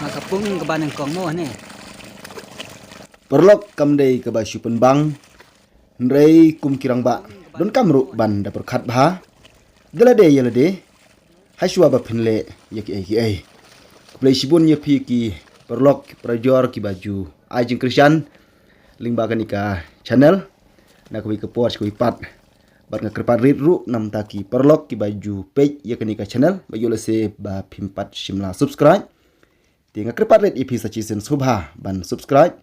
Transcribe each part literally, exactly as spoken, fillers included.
Nga ka pung kaba nyngkong mo ne. Paralok, kam dei kaba shu pynbang, hynrei kum ki rangbah donkam ruh ban da pyrkhat bha. Da lade ïa lade, hashwa ba phin leh ïa kiei kiei. Khublei shibun ïa phi ki paralok, ki parajor kiba ju ai jingkyrshan lyngba kane ka channel na kawei ka por sha kawei pat. Bad nga kyrpad rit ruh namta ki paralok kiba ju peit ïa kane ka channel, ba ïoh lehse ba phim pat shim la subscribe. Te nga kyrpad rit ïa phi sa shisien sngewbha ban subscribe,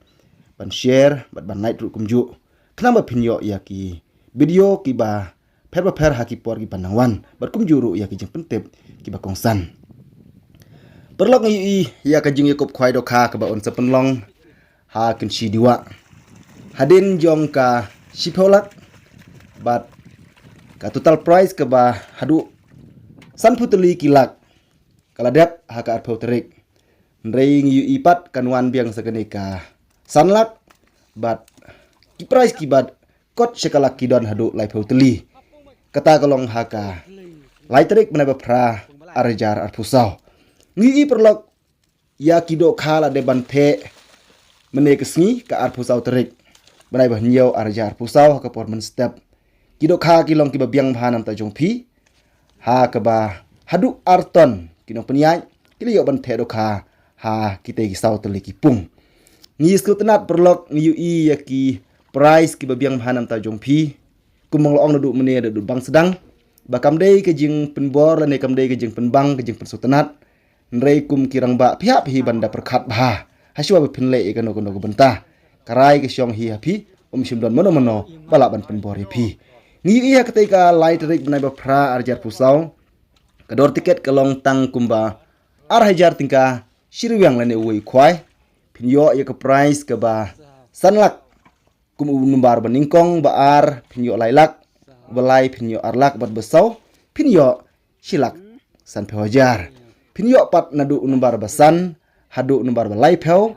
ban share bad ban like ruh kumjuh, khnang ba phin ïoh ïa ki video kiba pher ba pher ha ki por kiba nang wan, bad kumjuh ruh ïa ki jingpyntip kiba kongsan. Paralok, ngi ïohi ïa ka jingïakup khwai dohkha kaba yn sa pynlong ha Kynshi Dewa hadien jong ka shiphew lak, bad ka total prize kaba haduh sanphew tylli ki lak ka la dep ha ka arphew tarik. Hynrei ngi ïohi pat kan wan biang sa kane ka san lak, bad ki prize kiba kot sha ka lak ki don haduh laiphew tylli. Kata ka long ha ka lai tarik bnai ba phra, ar hajar arphew saw. Ngi ïohi paralok, ïa ki dohkha la dep ban theh mynne ka sngi ka arphew saw tarik bnai ba hynñiew, ar hajar arphew saw, ha ka por mynstep. Ki dohkha ki long kiba biang bha namta jong phi, ha kaba haduh ar ton ki nongpynïaid ki la ïoh ban theh dohkha ha kitei ki saw tylli ki pung. Ngi sngewtynnat paralok, ngi ïohi ïa ki prize kiba biang bha namta jong phi. Kum ba nga la ong naduh mynne, naduh bang sdang, ba kam dei ka jingpynbor lane kam dei ka jingpynbang, ka jingpynsngewtynnat. Hynrei kum ki rangbah, phi hap hi ban da pyrkhat bha hashwa ba phin leh ïa kano kano ka bynta. Ka rai ka shong hi ha phi, um shym don mano mano ba lah ban pynbor ïa phi. Ngi ïohi ha katei ka lai tarik bnai ba phra, ar hajar arphew saw, ka dor tiket ka long tang kumba ar hajar tyngka shi ryngwiang lane uwei u khwai. Phin ïoh ïa ka prize kaba san lak. Kum u nombar ba nyngkong, ba ar, phin ïoh lai lak, ba lai phin ïoh ar lak, bad ba saw phin ïoh shi lak sanphew hajar. Phin ïoh pat naduh u nombar ba san haduh u nombar ba laiphew,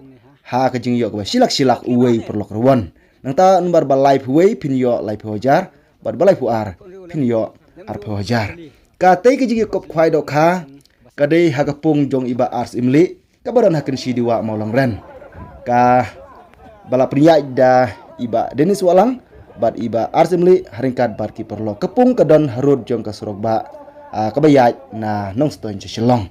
ha ka jingïoh kaba shi lak shi lak uwei u paralok rwon. Nangta u nombar ba laiphew wei phin ïoh laiphew hajar, bad ba laiphew ar phin ïoh arphew hajar. Katei ka jingïakup khwai dohkha ka dei ha ka pung jong i Bah Ars Imli, kaba don ha Kynshi Dewa, Mawlangren. Kaba la pynïaid da i Bah Dennis Wahlang bad i Bah Ars Imli, ha ryngkat bad ki paralok. Ka pung ka don harud jong ka surok bah, ah, kaba ïaid na Nongstoiñ sha Shillong.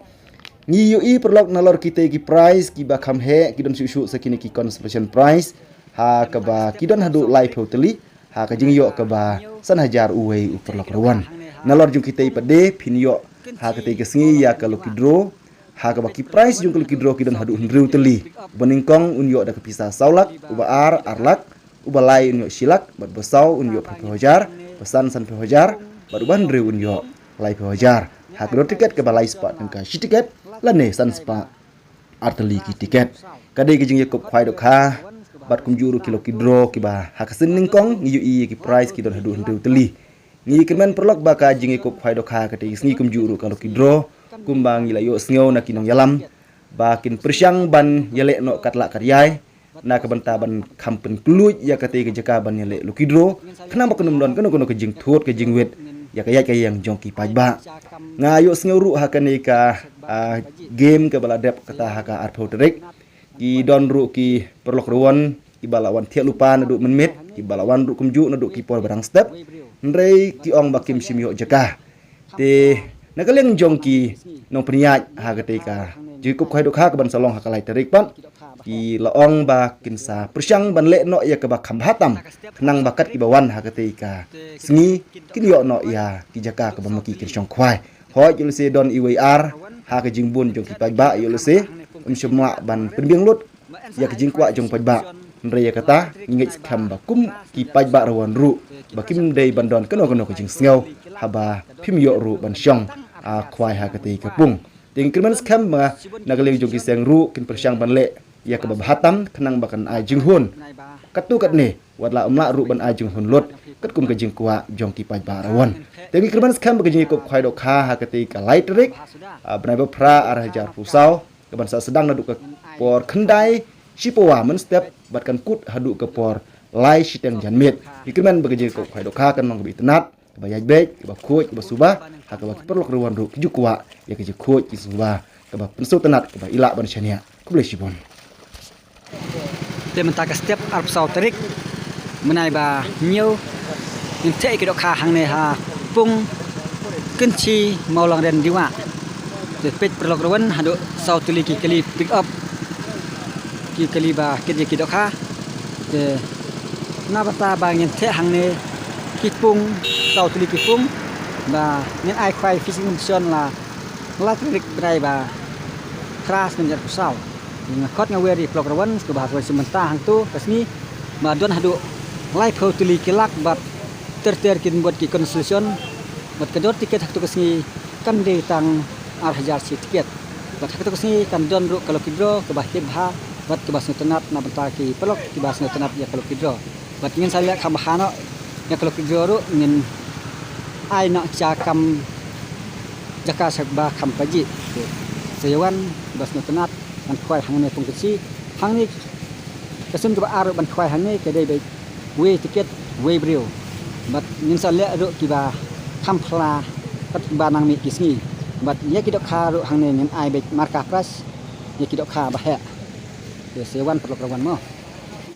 Ngi ïohi paralok, nalor kitei ki prize kiba kham heh ki don shuh shuh sa kine ki consolation prize, ha kaba ki don haduh laiphew tylli, ha ka jingïoh kaba san hajar uwei u paralok rwon. Nalor jong kitei pat de phin ïoh ha katei ka sngi ïa ka lucky draw, ha kaba ki prize jong ka lucky draw ki don haduh hynriew tylli. Uba nyngkong un ïoh da ka pisa saw lak, uba ar, ar lak, uba lai un ïoh shi lak, bad uba saw un ïoh phraphew hajar, uba san, sanphew hajar, bad uba hynriew un ïoh laiphew hajar. Ha ka dor tiket kaba lai spah tyngka shi tiket, lane san spah ar tylli ki tiket. Ka dei ka jingïakup khwai dohkha bad kumjuh ruh ki lucky draw kiba ha ka sien nyngkong ngi ïohi ïa ki prize ki don haduh hynriew tylli. Ngi kyrmen paralok ba ka jingïakup khwai dohkha katei ka sngi kumjuh ruh ka lucky draw, kumba ngi la ïohsngew na ki nongïalam ba kin pyrshang ban ïaleh noh katlah katïai na ka bynta ban kham pynkluid ïa katei ka jaka ban ïaleh lucky draw, khnang ba kan ym don kano kano ka jingthut ka jingwit ïa ka ïaid ka ïeng jong ki paidbah. Nga ïohsngew ruh ha kane ka, ah, game kaba la dep kata ha ka arphew tarik, ki don ruh ki paralok rwon kiba la wan thiah lypa naduh mynmiet, kiba la wan ruh kumjuh naduh ki por ba dang step, hynrei ki ong ba kim shym ïoh jaka. Te na ka liang jong ki nongpynïaid ha katei ka jingïakup khwai dohkha kaban sa long ha ka lai tarik pat, ki la ong ba kin sa pyrshang ban leh noh ïa kaba kham bha tam, khnang ba kat kiba wan ha katei ka sngi kin ïoh noh ïa ki jaka kaba ma ki kin shong khwai. Hooid, ïoh lehse don iwei ar ha ka jingbun jong ki paidbah, ïoh lehse ym shym lah ban pynbiang lut ïa ka jingkwah jong paidbah. Hynrei ïa kata ngi ngeit skhem ba kum ki paidbah rwon ruh ba kim dei ban don kano kano ka jingsngew haba phim ïoh ruh ban shong, ah, khwai ha katei ka pung. Te ngi kyrmen skhem ba na ka liang jong ki seng ruh kin pyrshang ban leh ïa kaba bha tam, khnang ba kan ai jinghun katto katne, wat la ym lah ruh ban ai jinghun lut katkum ka jingkwah jong ki paidbah rwon. Te ngi kyrmen skhem ba ka jingïakup khwai dohkha ha katei ka lai tarik, ah, bnai ba phra, ar hajar arphew saw, kaban sa sdang naduh ka por khyndai shipawa mynstep bad kan kut haduh ka por lai shiteng janmiet. Ngi kyrmen ba ka jingïakup khwai dohkha kan long kaba itynnad, kaba ïaid beit, kaba khuid, kaba suba, ha kaba ki paralok rwon ruh ki ju kwah ïa ka jingkhuid jingsuba. kaba pynsngewtynnat kaba i lah ban shaniah. Khublei shibun. Te mynta ka step arphew saw tarik mynai ba hynñiew, ngin theh ïa ki dohkha hangne ha Pung Kynshi Mawlangren Diwa. Te peit paralok rawan, haduh saw tylli ki kali pick up, ki kali ba kit ïa ki dohkha. Te na bynta ba ngin theh hangne ki pung, saw tylli ki pung, ba ngin ai khwai fishing mission la lai tarik bnai ba phra snem arphew saw. Nga khot nga wer ïa paralok rawan, sngewbha sa wan shim bynta hangto ka sngi, ba don haduh laiphew tylli ki lak bad ter ter ki donbor ki consolation. Bad ka dor tiket hangto ka sngi kan dei tang ar hajar shi tiket. Bad hangto ka sngi kan don ruh ka lucky draw kaba heh bha bad kaba sngewtynnat na bynta ki paralok kiba sngewtynnat ïa ka lucky draw. Bad ngin sa leh kham bha noh ïa ka lucky draw ruh, ngin ai noh sha kam jaka sha ba kham pajih. Sa ïa wan kiba sngewtynnat ban khwai hangne Pung Kynshi. Hangne ka sum kaba ar ruh ban khwai hangne ka dei ba wei tiket wei briew. Bad ngin sa leh ruh kiba kham phylla bad kiba nang mih ki sngi. Bad ïa ki dohkha ruh hangne ngin ai beit markah prize ïa ki dohkha ba heh. Te sa ïa wan paralok rawan mo.